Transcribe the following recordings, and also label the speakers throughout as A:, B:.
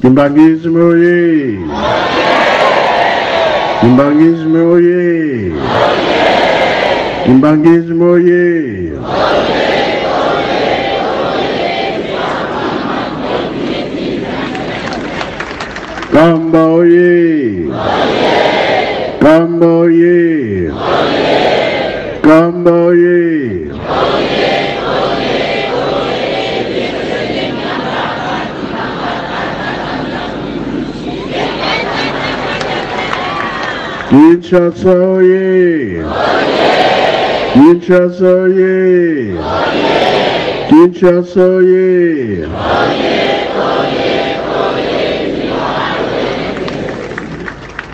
A: Kimbanguisme oye! Kimbanguisme oye! Kimbanguisme oye! Kamba oye! Kamba oye! Kamba oye! Kinshasa oye! Kinshasa oye! Kinshasa oye!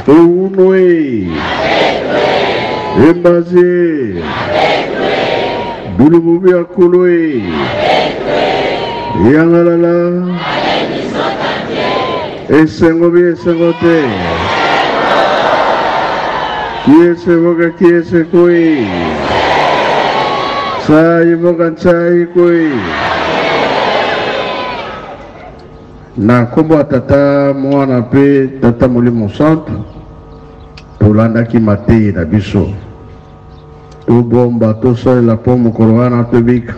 A: Ounwe! Embaze! Bulububi akulwe! Yangalala! Esengo bi esengo te! Kiese boka kiese kui! Sai boka ntsai kui! Na nkombo ya Tata, Mwana mpe Tata Molimo Santu, tolandaki mateyi na biso. Tobomba, tosalela mpo mokolo wana tobika.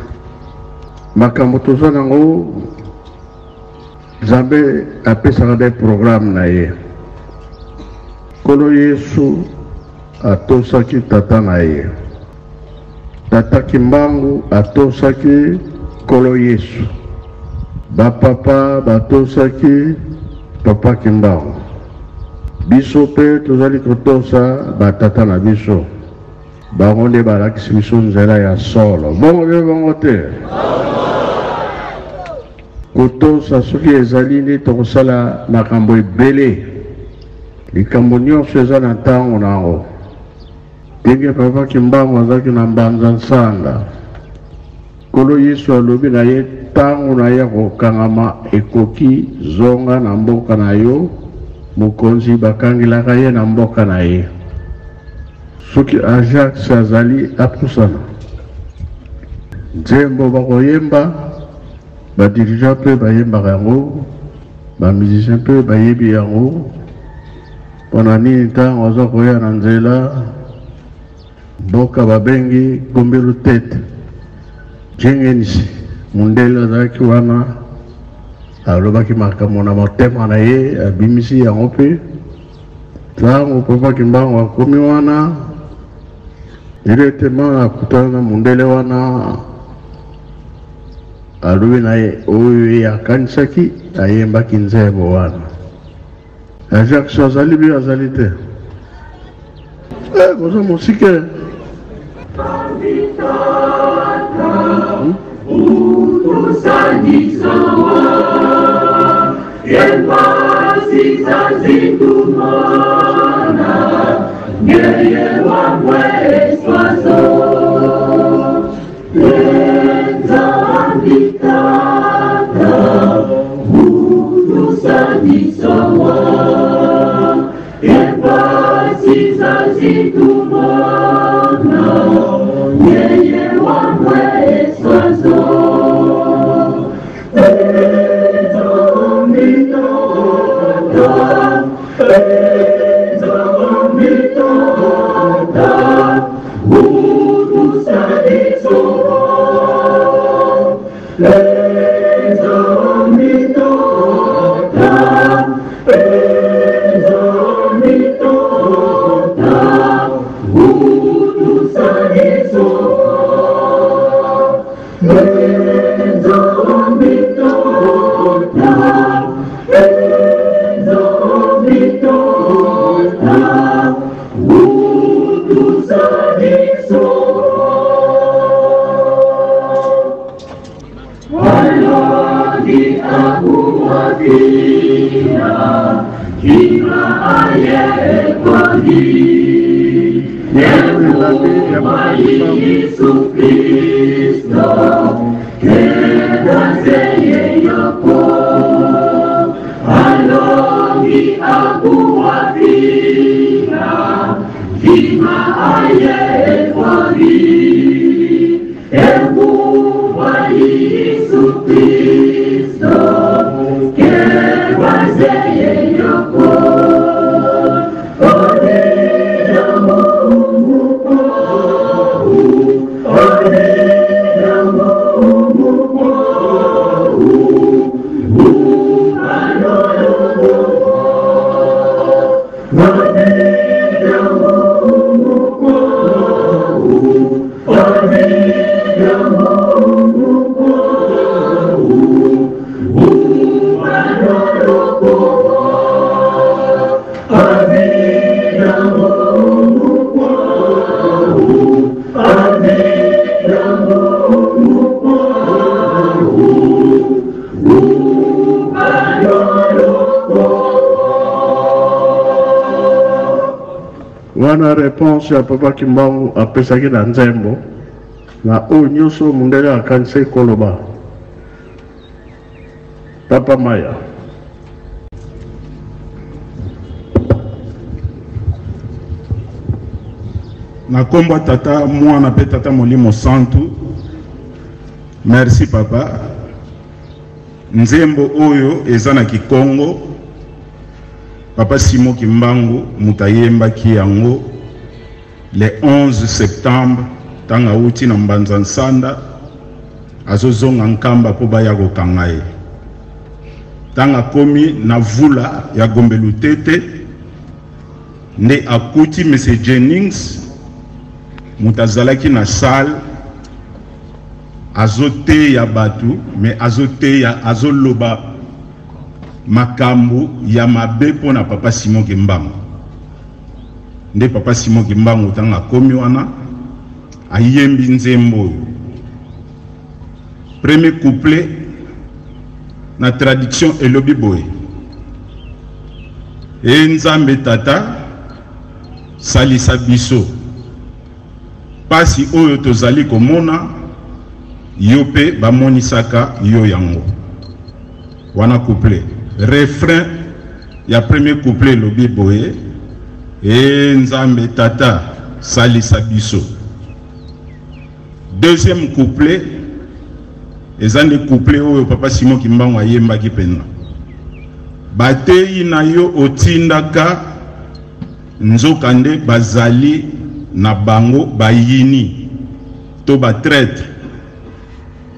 A: Makambo toza nango, Nzambe apesaka nde programme na ye. Nkolo Yesu atosaki Tata na ye. Tata Kimbangu atosaki Nkolo Yesu. Ba papa batosaki Papa Kimbangu. Biso pe tozali kotosa ba tata na biso. Bango nde balakisi biso nzela ya solo. Bongo be bongo te? Kotosa soki ezali nde tokosala makambo ebele. Likambo nyonso eza na ntango na yango. Ndenge Papa Kimbangu azalaki na Mbanza Nsanda, Nkolo Yesu alobi na ye ntango na ye ya kokangama ekoki, zonga na mboka na yo. Mokonzi bakangelaka ye na mboka na ye. Soki Ajax azali apusana. Nzembo bakoyemba, ba dirigeants mpe bayembaka yango, ba musiciens mpe bayebi yango. Pona nini ntango aza koya na nzela mboka babengi Gombe Lutete Jengenisi mundele azalaki wana alobaki makambo na motema na ye abimisi yango mpe ntango Papa Kimbangu akomi wana directement akutana na mundele wana alobi na ye oyo ye akanisaki ayembaki nzembo wana. Ajax azali bi azali te. Eh, boza mosika. Elandi ya Papa Kimbangu. Wana reponse ya Papa Kimbangu apesaki na nzembo na oyo nyonso mundele akanisaki koloba. Papa Maya.
B: Na kombo ya Tata, Mwana pe Tata Molimo Santu. Merci papa. Nzembo oyo eza na Kikongo. Papa Simon Kimbangu moto ayembaki yango le 11 septembre ntango awuti na Mbanza Nsanda azozonga Nkamba mpo baya kokanga ye. Ntango akomi na Vula ya Gombe Lutete nde akuti Monsieur Jennings moto azalaki na salle azoteya bato mais azoteya azoloba makambo ya mabe mpo na Papa Simon Kimbangu. Nde Papa Simon Kimbangu ntango akomi wana ayembi nzembo oyo. Premier couplet na traduction elobi boye: E Nzambe Tata, salisa biso pasi oyo tozali komona, yo pe bamonisaka yo yango. Wana couplet. Refrain ya premier couplet elobi boye: E Nzambe Tata, salisa biso. Deuxième couplet eza nde couplet oyo Papa Simon Kimbangu ayembaki mpenza. Bateyi na yo otindaka, nzokande bazali na bango bayini to ba traitre.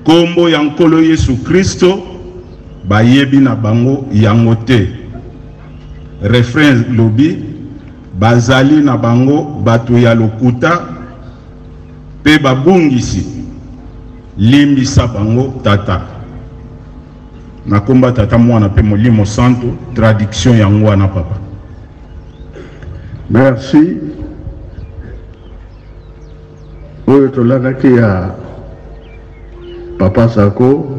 B: Kombo ya Nkolo Yesu Kristo bayebi na bango yango te. Refrain elobi, bazali na bango bato ya lokuta pe babungisi, limbisa bango Tata. Na kombo ya Tata, Mwana pe Molimo Santu, traduction yango wana papa.
A: Merci. Oyo tolandaki ya Papa Sako,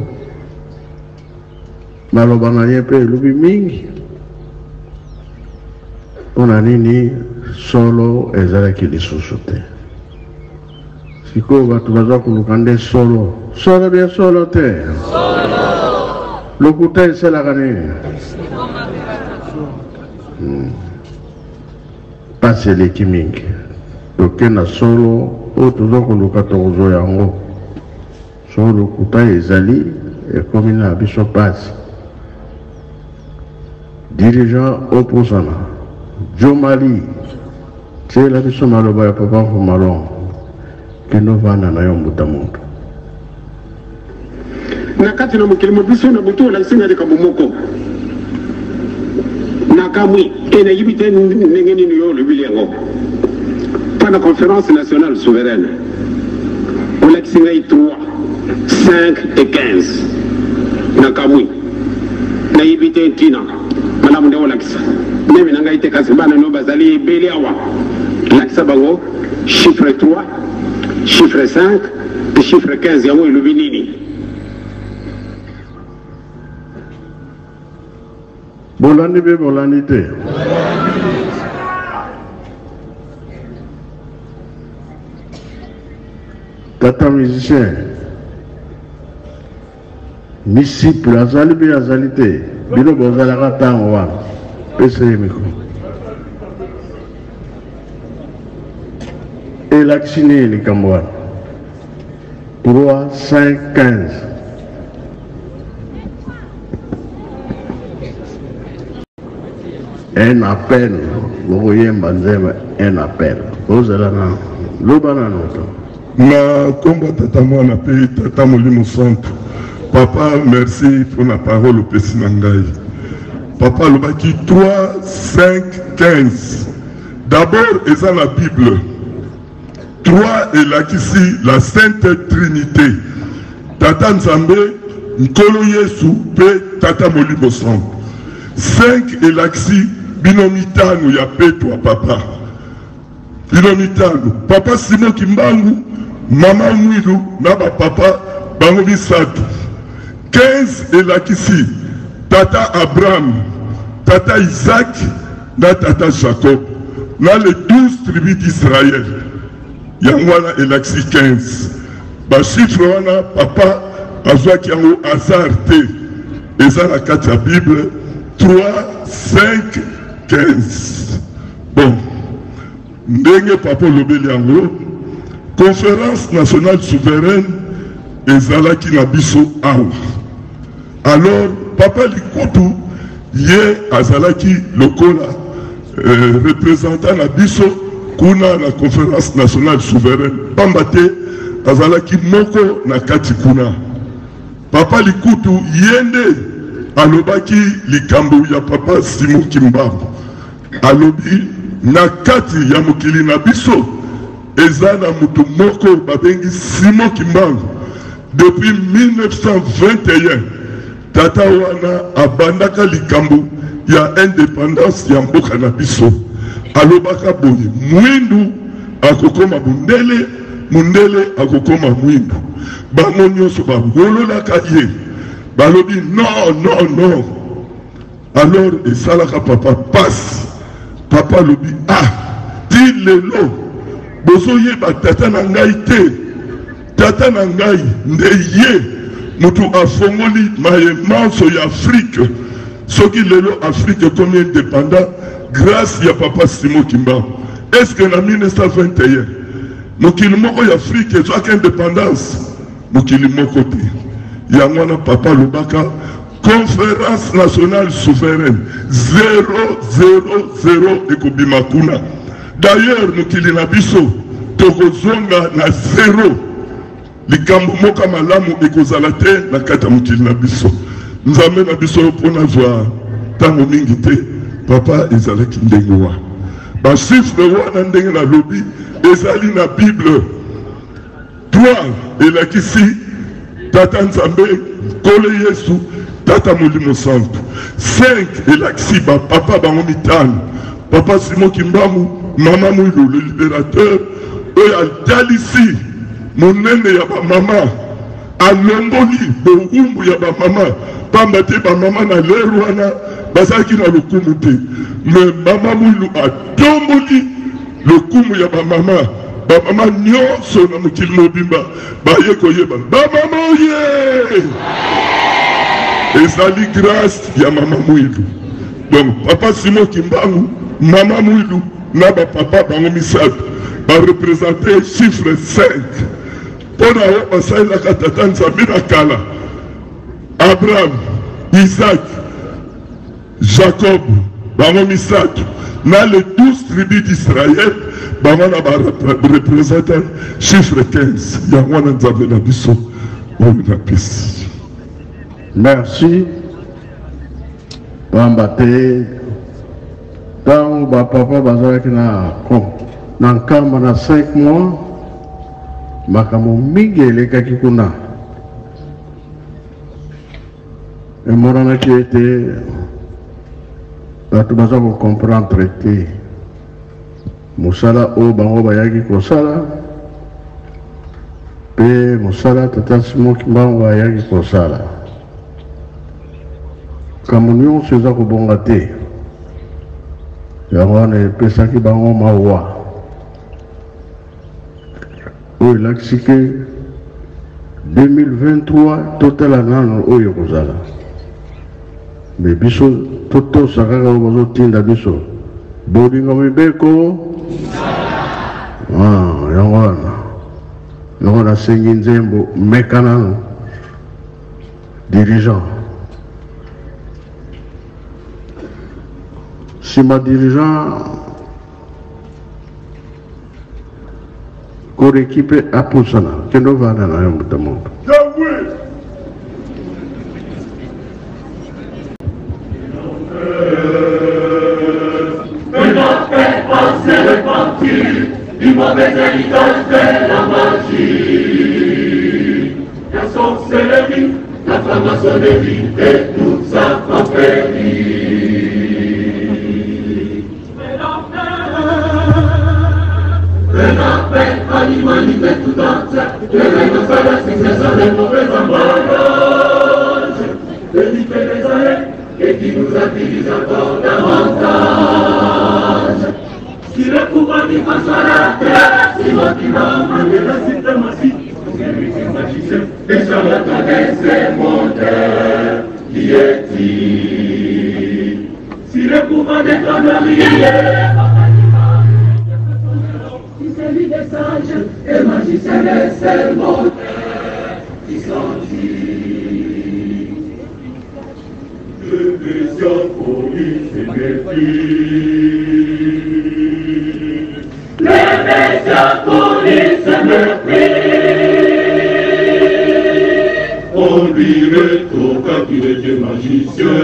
A: maloba na ye mpe elobi mingi mpo na nini solo ezalaki lisusu te. Sikoyo bato baza koluka nde solo. Solo bia solo te? Lokuta esalaka nini? Pasi eleki mingi. Toke na solo oyo toza koluka tokozwa yango. Solo lokuta ezali ekomi na biso pasi. Dirigeant opposana Jomali tiela biso maloba ya papa Mfumalongo kende ovanda na yo mbuta moto.
C: Na kati na mokili mwa biso na butu olakisi ngai likambo moko nakamwi e nayebi te ndenge nini yo olobili yango mpo na Conférence nationale souveraine olakisi ngai 3 5 et 15 nakamwi nayebi te ntina malamu nde olakisa meme na ngai te kasi bana no bazali ebele awa lakisa bango chiffre 3 chiffre 5 et chiffre 15 yango elobi nini.
A: Bolandi mpe bolandi te. Tata musicien Misiple azali mpe azali te bino bozalaka ntango wana pesa ye mikro elakisi nini likambo wana 3 5 15 Un appel bokoyemba nzembo un appel ozala na loba nano to
D: na nkombo ya tata mwana mpe tata molimo santu papa merci mpo na parole opesi na ngai papa alobaki 3 5 15 d'abord eza na bible 3 elakisi la sainte trinite tata nzambe nkolo yesu mpe tata molimo santu 5 elakisi bino mitano ya petwa papa bino mitano papa simon kimbangu mama mwilu na bapapa bango misato 15 elakisi tata abraham tata isaac na tata Jacob na les 12 tribus d'Israël yango wana elakisi 15 ba chiffre wana papa azwaki yango hasard te eza na kati ya bible 3 5 15 bon ndenge papa olobeli yango conférence nationale souveraine ezalaki na biso awa Alors papa Likutu ye azalaki lokola euh, représentant na biso kuna na conférence nationale souveraine pamba te azalaki moko na kati kuna. Papa Likutu ye nde alobaki likambo ya papa Simon Kimbangu, alobi na kati ya mokili na biso eza na moto moko babengi Simon Kimbangu depuis 1921. Tata wana abandaka likambo ya independance ya mboka na biso, alobaka boye, mwindu akokoma mundele, mundele akokoma mwindu. Bango nyonso bawololaka ye, balobi non non non. Alors esalaka papa pasi. Papa alobi ah, ti lelo bozoyeba tata na ngai te? Tata na ngai nde ye moto afongoli maye manso ya Afrique. Soki lelo Afrique ekomi indépendant grâce ya papa Simon Kimbangu. Est-ce que na 1921 mokili moko ya Afrique ezwaki indépendance? Mokili moko te. Yango wana papa alobaka Conference nationale souveraine 000 ekobima kuna. D'ailleurs mokili na biso tokozonga na zero. Likambo moko malamu ekozala te na kati ya mokili na biso. Nzambe na biso mpo nazwa ntango mingi te, papa ezalaki ndenge wana. Ba chiffre wana ndenge nalobi ezali na Bible. 3 elakisi Tata Nzambe, Nkolo Yesu, Tata Molimo Santu. 5 elakisi ba papa bango mitano, Papa Simon Kimbangu, Mama Mwilu le libérateur, oyo atalisi monene ya ba mama, alongoli bowumbu ya ba mama, pamba te ba mama na lere wana bazalaki na lokumu te, mais Mama Mwilu atomboli Lokumu ya ba mama, ba mama nyonso na mokili mobimba baye koyeba ba mama oye! Ezali grace ya mama Mwilu. Donc papa Simon Kimbangu, mama Mwilu na ba papa bango misato ba represente chiffre 5 mpo na oyo basalelaka tata Nzambe na kala, Abraham, Isaac, Jacob bango misato na les 12 tribus d'Israël bango na ba represente chiffre 15 yango wana Nzambe na biso oyo napesi.
A: Merci pamba te ntango bapapa bazalaki na na nkamba na 5 mois makambo mingi elekaki kuna. Emonanaki ete bato baza ko comprendre te mosala oyo bango bayaki kosala mpe mosala tata Simon Kimbangu ayaki kosala. Makambo nyonso eza kobonga te, yango wana epesaki bango mawa oyo elakisi ke. 2023 totala nano oyo ekozala. Mais biso totosa kaka oyo bazotinda biso. Bolingo mibeko ah, yango wana yango nasengi nzembo meka nano dirigeant nsima dirigeant Koreki mpe apusana kende ovanda na yo moto moto.
E: Du mauvais héritage de la magie. La sorcellerie, la franc-maçonnerie et toute sa confrérie. À l'humanité tout entière, la succession des mauvais emballages. Les années et qui nous utilise encore davantage. Si le pouvoir du à la terre, si l'on qui va la suprématie, c'est lui qui magicien, et charlatan des mondes, qui est-il? Si le pouvoir des conneries, celui des sages et magiciens des seuls qui sont-ils?
D: Le Messie police et mépris.
E: Le Messie police et mépris.
D: On lui rétorqua qu'il était magicien.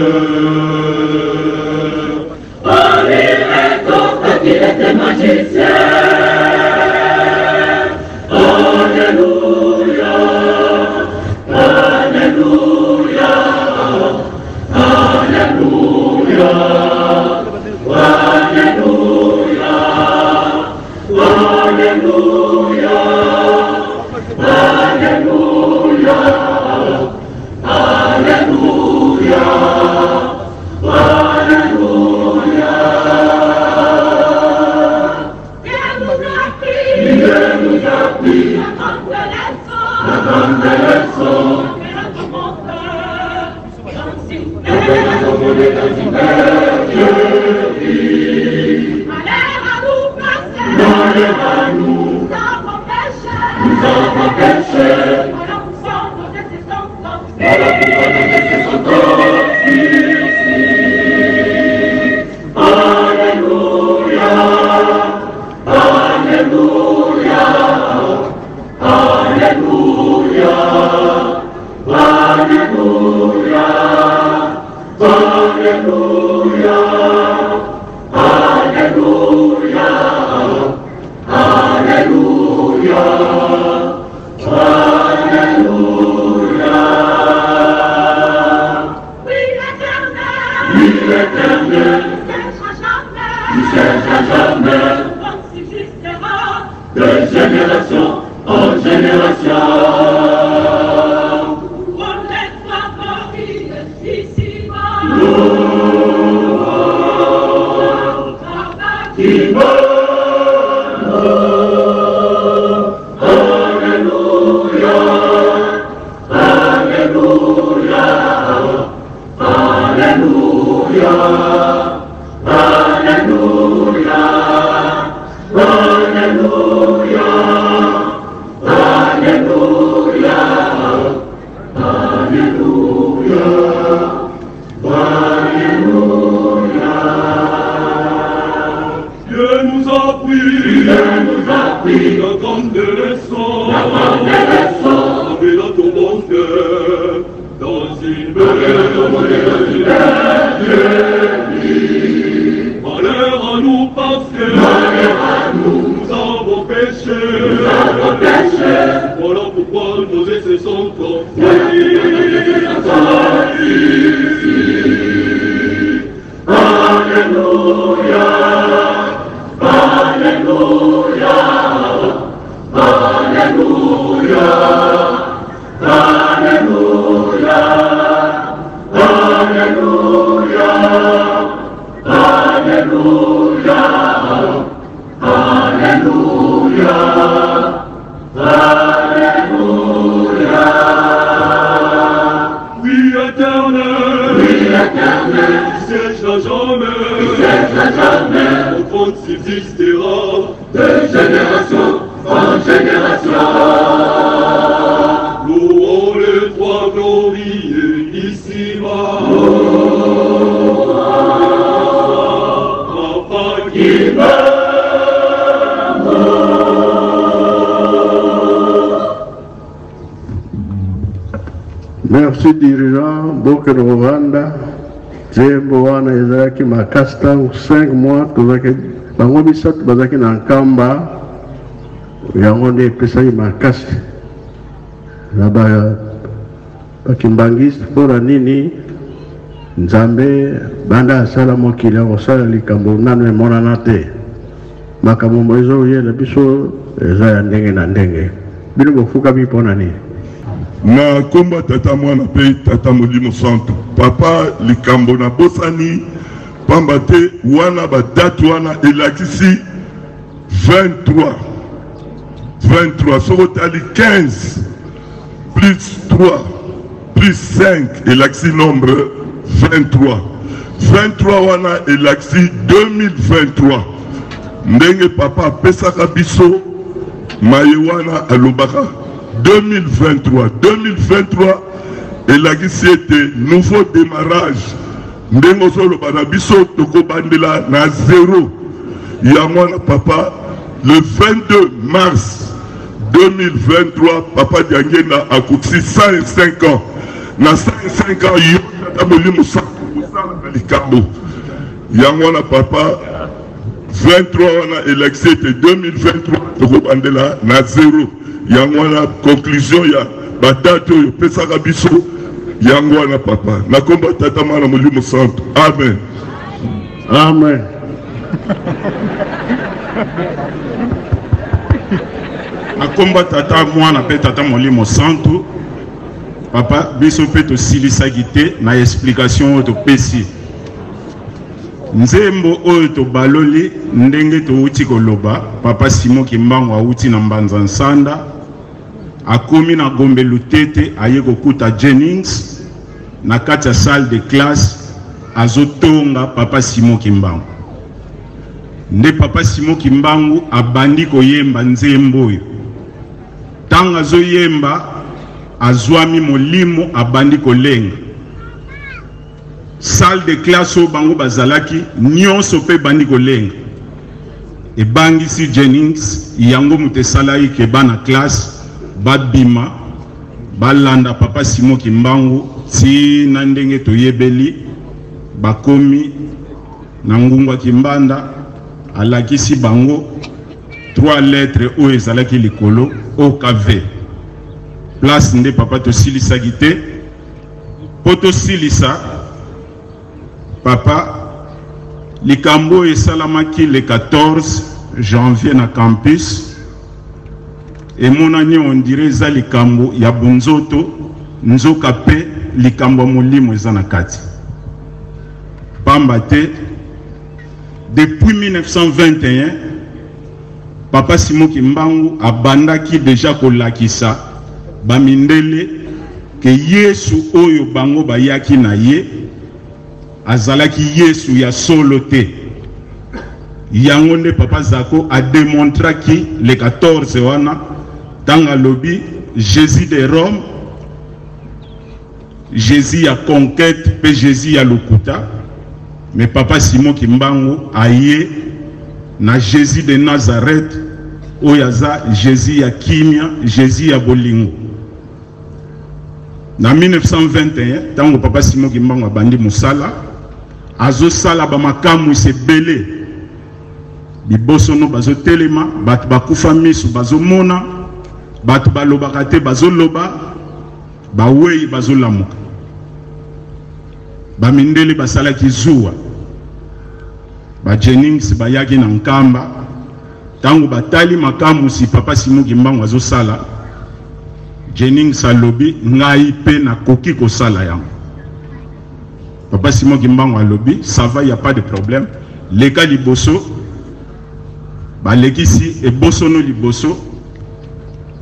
E: On lui rétorqua qu'il était magicien. Alléluia, Alléluia, Alléluia, Alléluia, Alléluia, Alléluia, Alléluia, Alléluia. Dieu nous a pris la grande leçon. Malheur à nous, nous avons péché. Voilà pourquoi nos péchés sont obscurcis. Alléluia, Alléluia, Alléluia, Alléluia, Alléluia, Alléluia, Alléluia, Alléluia. Oui, l'Éternel, il cessera jamais, de génération en génération. Alléluia, Alléluia, Alléluia, Alléluia, Alléluia, Alléluia, Alléluia, Alléluia.
D: Dieu nous a pris,
E: Dieu nous a pris
D: la grande leçon,
E: la grande leçon,
D: et la tourmente dans une
E: belle
D: vie. Malheur à nous parce que
E: malheur à nous,
D: nous avons péché,
E: nous avons péché.
D: Voilà pourquoi nos essais sont
E: obscurcis. Alléluia, Alléluia, Alléluia, Alléluia, Alléluia, Alléluia, Alléluia, Alléluia. Subsistera de génération en génération. Louons le toi glorieux ici-bas. Papa qui meurt.
A: Merci dirigeant bokende kovanda nzembo wana ezalaki makasi ntango 5 mois tozalaki bango misato bazalaki na nkamba yango nde epesaki makasi na bakimbangiste mpo na nini nzambe banda asala mokili akosala likambo nano emonana te makambo ezoyela biso eza ya ndenge na ndenge bino bofukami mpo na nini
D: Na kombo ya Tata, Mwana mpe Tata Molimo Santu. Papa likambo na bosani pamba te wana ba date wana elakisi 23 23 soki otali 15 plus 3 plus 5 elakisi nombre 23 23 wana elakisi 2023 ndenge papa apesaka biso maye wana alobaka 2023 2023 elakisi ete nouveau demarrage ndenge ozoloba na biso tokobandela na zero yango wana papa le 22 mars 2023 papa Diangienda akokisi 105 ans na 105 ans yo tata molimo santu osalaka likambo yango wana papa 23 wana elakisi ete 2023 tokobandela na zero yango wana conclusion ya badate oyo opesaka biso yango wana papa na kombo ya tata mwana molimo santu amen
A: amen
B: na kombo tata mwana mpe tata molimo santu papa biso mpe tosilisaki te na explication oyo topesi Nzembo oyo tobaloli ndenge towuti koloba, Papa Simon Kimbangu awuti na Mbanza Nsanda, akomi na Gombe Lutete, aye kokuta Jennings na kati ya salle de classe azotonga Papa Simon Kimbangu. Nde Papa Simon Kimbangu abandi koyemba nzembo oyo. Tango azoyemba, azwami molimo, abandi kolenga. Salle de classe oyo bango bazalaki nionso pe ebandi kolenga. Ebangisi Jennings, yango moto esalaki ke bana classe babima balanda Papa Simon Kimbangu ti na ndenge toyebeli bakomi na Ngungwa Kimbanda, alakisi bango trois lettres oyo ezalaki likolo OKV. Place nde papa tosilisaki te. Mpo tosilisa, papa, likambo oyo esalamaki le 14 janvier na campus emonani on dirait eza likambo ya bonzoto, nzoka mpe likambo ya molimo eza na kati. Pamba te depuis 1921 Papa Simon Kimbangu abandaki dejà kolakisa ba mindele que Yesu oyo bango bayaki na ye azalaki Yesu ya solo te. Yango nde Papa Zako a demontraki le 14 wana tango alobi Jesus de Rome, Jesus ya conquete pe Jesus ya lokuta, mais papa Simon Kimbangu aye na Jesus de Nazareth oyo aza Jesus ya kimia, Jesus ya bolingo. Na 1921 tango papa Simon Kimbangu abandi mosala, azosala ba makamwisi ebele, bibosono bazotelema, bato bakufa misu bazomona, bato balobaka te bazoloba. Baweyi bazolamuka. Ba mindele basalaki zuwa. Ba Jennings bayaki na Nkamba. Tango batali makamwisi Papa Simon Kimbangu azosala, Jennings alobi ngai pe nakoki kosala yango. Papa Simon Kimbangu alobi ça va, y a pas de problème, leka liboso. Balekisi ebosono liboso,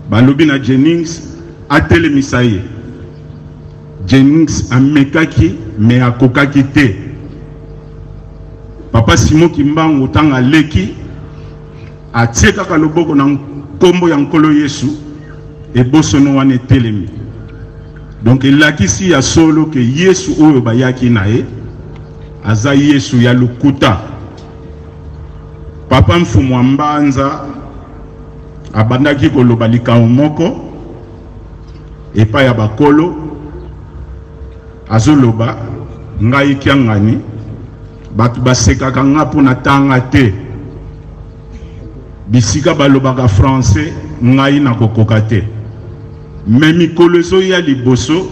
B: balobi na Jennings atelemisa ye. Jennings amekaki mais akokaki te. Papa Simon Kimbangu ntango aleki atie kaka loboko na nkombo ya Nkolo Yesu, ebosono wana etelemi. Donc elakisi ya solo ke Yesu oyo bayaki na ye aza Yesu ya lokuta. Papa Mfumu wa Mbanza abandaki koloba likambo moko epai ya bakolo, azoloba ngai Kiangani, bato basekaka nga mpo natanga te, bisika balobaka français ngai nakokoka te, me mikolo ezoya liboso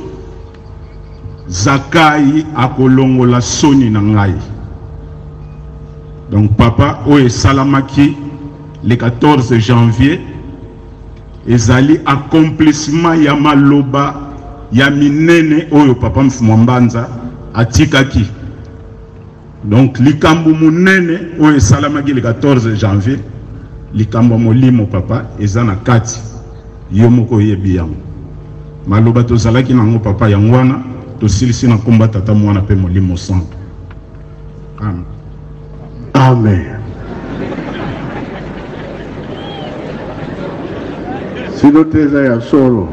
B: Zakai akolongola soni na ngai. Donc papa, oyo esalamaki le 14 janvier ezali accomplissement ya maloba ya minene oyo papa Mfumu Mbanza atikaki. Donc likambo monene oyo esalamaki le 14 janvier, likambo ya molimo papa eza na kati, yo moko oyebi yango. Maloba tozalaki nango papa, yango wana tosilisi na nkombo ya Tata, Mwana mpe Molimo Santo. Amen.
A: Amen. Sino te eza ya solo.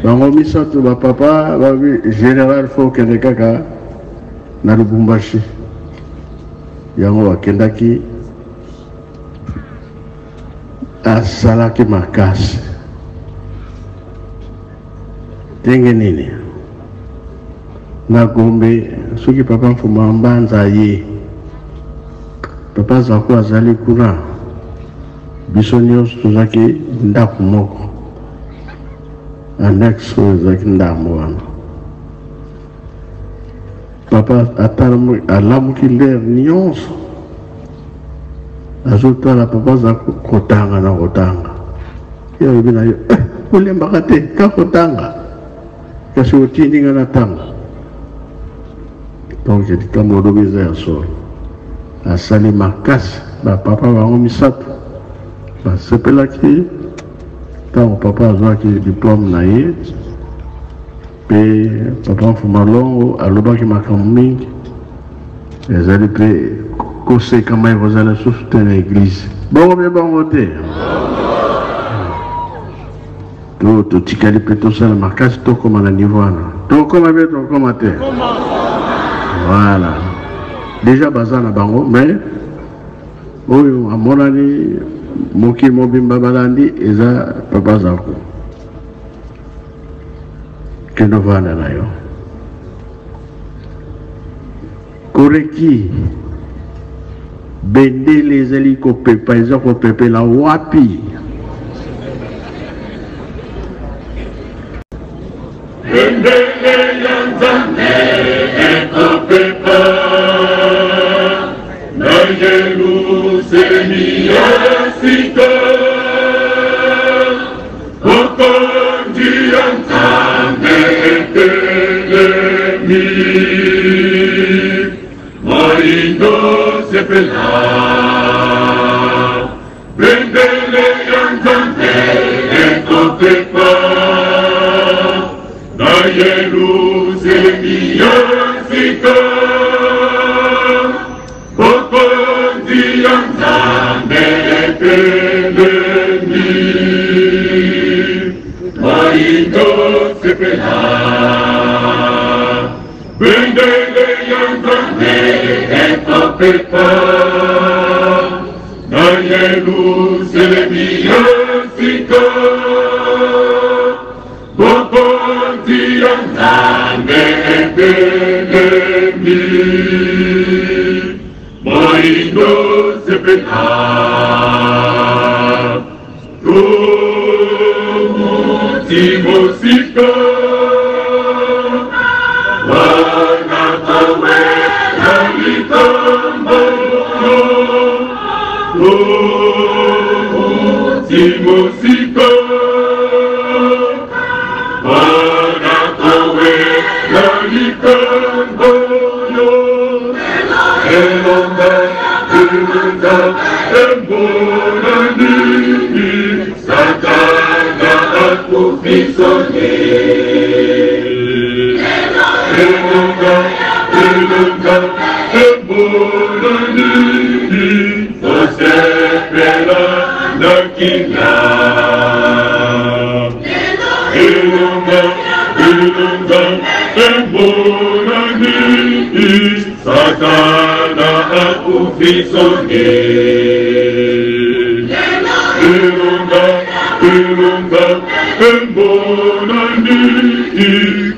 A: Bango misato ba papa babi general fo okende kaka na Lubumbashi. Yango bakendaki, asalaki makasi ndenge nini na Gombe. Soki papa Mfuma Mbanza ye papa Zako azali kuna, biso nyonso tozalaki ndako moko, annexe oyo ezalaki ndambo wana. Papa alamuki lere nyonso azotala papa aza kotanga na kotanga. Ye alobi na yo eh, olembaka te ka kotanga, kasi otindi nga natanga. Donc likambo olobi eza ya solo. Asali makasi, bapapa bango misato basepelaki ntango papa azwaki diplome na ye. Mpe papa Mfuma Longo alobaki makambo mingi, ezali mpe kosekama ekozala lisusu te na eglise. Bongo mpe bongo te, to totikali mpe tosala makasi tokoma na niveau wana. Tokoma mpe tokoma te, voilà deja baza na bango, mais oyo amonani mokili mobimba balandi eza papa Zako. Kende ovanda na yo. Koreki bendele ezali kopepa, eza kopepela wapi?
E: Bendele ya Nzambe ekopepa na Yerusalemi ya sika. Bokonzi ya Nzambe etelemi, moindo sepela. Bendele ya Nzambe ekopepa na Yerusalemi ya sika. Bokonzi ya Nzambe etelemi, moindo sepela. Bendele ya Nzambe ekopepa na Yerusalemi ya sika. Bokonzi ya Nzambe etelemi, moindo sepela. Tomuti mosika wana kowela likambo, tomuti mosika wana kowela likambo yo. Elonga, elonga emonani, Satana akufi soni. Elonga, elonga emonani. kimia. Elonga, elonga emonani, Satana akufi soni. Elonga, elonga emonani,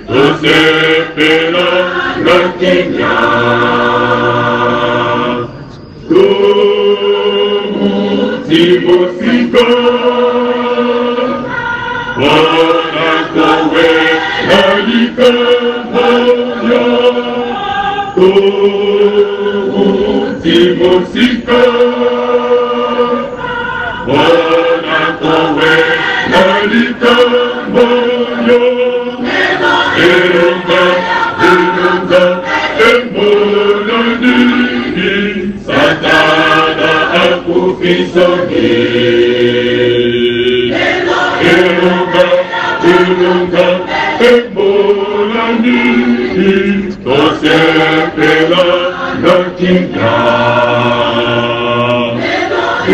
E: tosepela na kimia. Touti mosika mpona kowela likambo yo. Touti mosika mpona kowela likambo yo. Elonga, elonga emonani, Satana akufi soni. Elonga, elonga emonani, tosepela na kimia.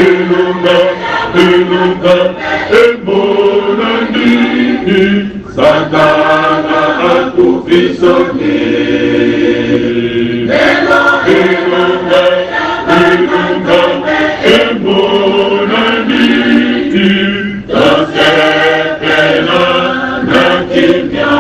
E: Elonga, elonga emonani, Satana akufi soni. Elonga, elonga emonani, tosepela na kimia.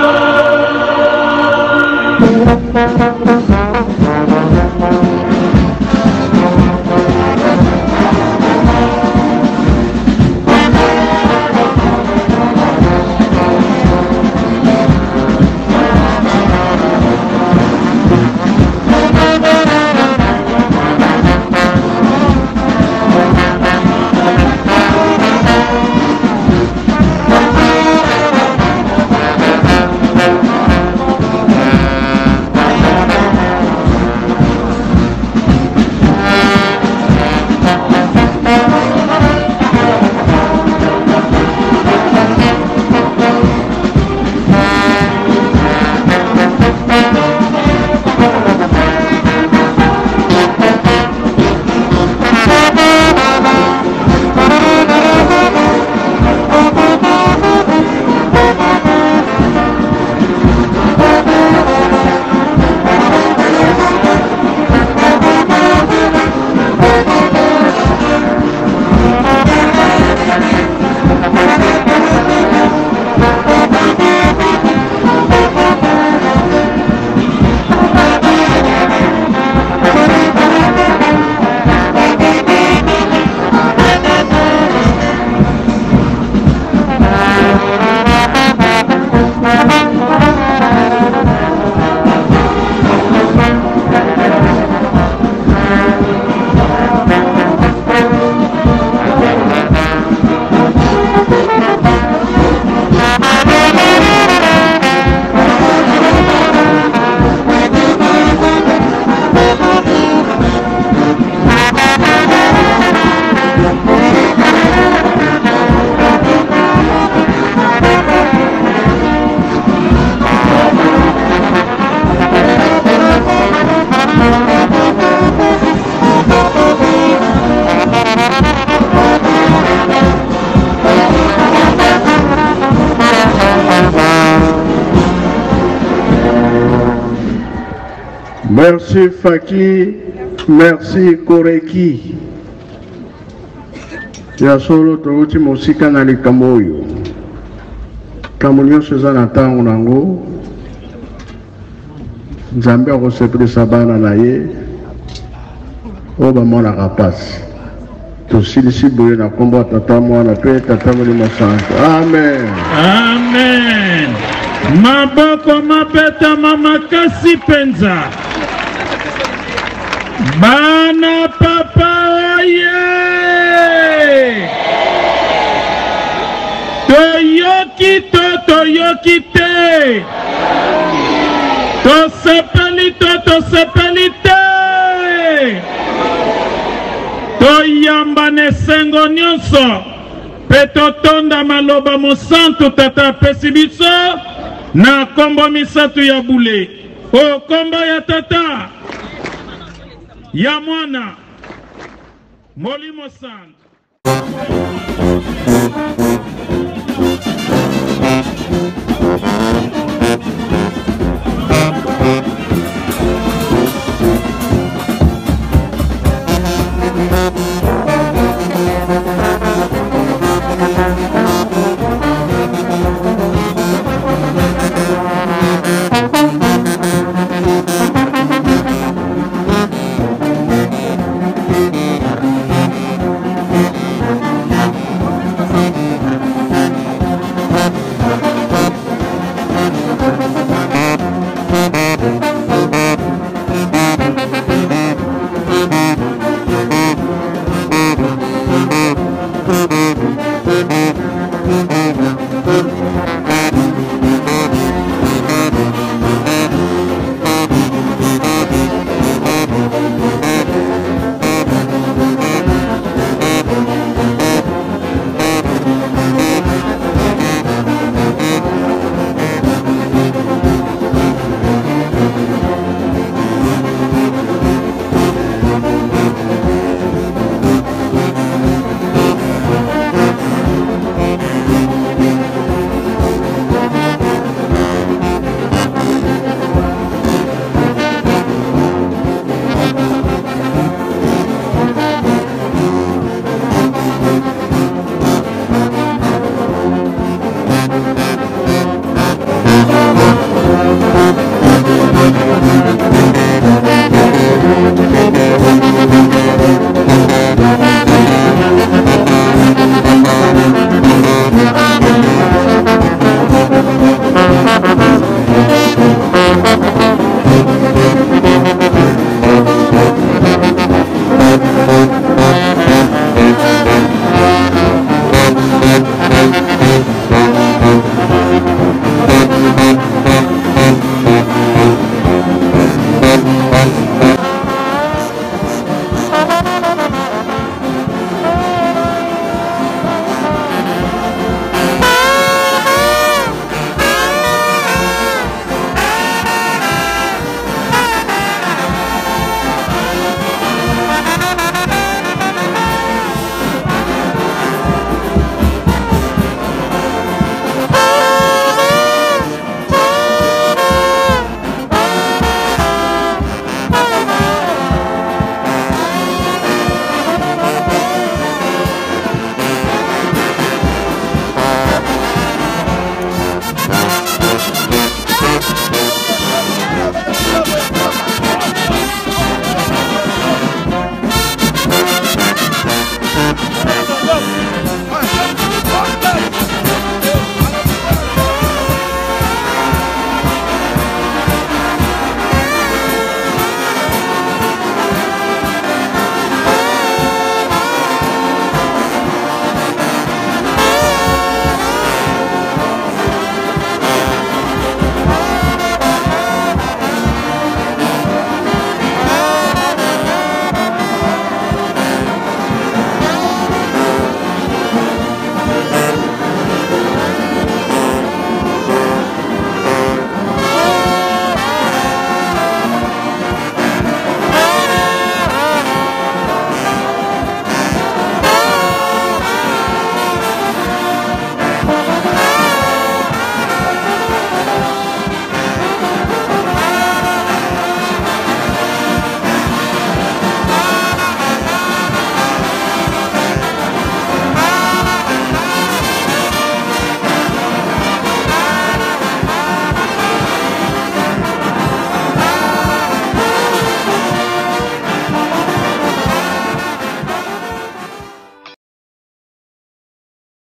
A: Merci Faki, merci Koreki. Ya solo towuti mosika na likambo oyo. Likambo nyonso eza na ntango na yango. Nzambe akosepelisa bana na ye oyo bamonaka mpasi. Tosilisi boye na nkombo ya Tata, Mwana mpe Tata Molimo Santo. Amen.
F: Amen. Maboko mabetama makasi mpenza. Bana papa oye! Toyoki to toyoki te? Tosepeli to tosepeli te? Toyamba na esengo nyonso mpe totonda maloba mosantu Tata apesi biso na kombo misatu ya bule, o kombo ya Tata, ya Mwana, Molimo Santu.